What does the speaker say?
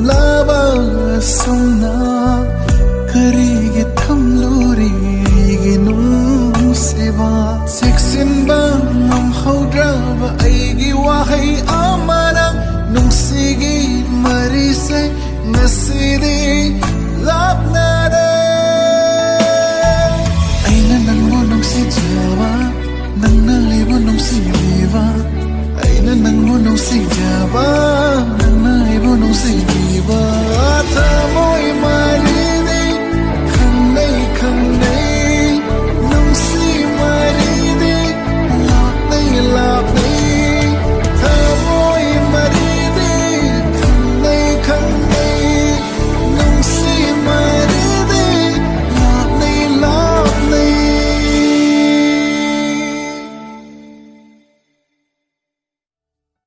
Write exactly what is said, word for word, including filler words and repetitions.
ꯂꯥꯕ ꯑꯁꯨꯝꯅ ꯀꯔꯤꯒꯤ ꯊꯝꯂꯨꯔꯤ ꯑꯩꯒꯤ ꯅꯨꯡꯁꯤꯕ? ꯆꯦꯛꯁꯤꯟꯕ ꯉꯝꯍꯧꯗ꯭ꯔꯕ ꯑꯩꯒꯤ ꯋꯥꯍꯩ ꯑꯃꯅ ꯅꯨꯡꯁꯤꯒꯤ ꯃꯔꯤꯁꯦ ꯉꯁꯤꯗꯤ ꯂꯥꯞꯅꯔꯦ꯫ ꯑꯩꯅ ꯅꯪꯕꯨ ꯅꯨꯡꯁꯤꯖꯕ, ꯅꯪꯅ ꯑꯩꯕꯨ ꯅꯨꯡꯁꯤꯕꯤꯕ꯫ ꯑꯩꯅ ꯅꯪꯕꯨ ꯅꯨꯡꯁꯤꯖꯕ, ꯅꯪꯅ ꯑꯩꯕꯨ ꯅꯨꯡꯁꯤꯕꯤꯕ꯫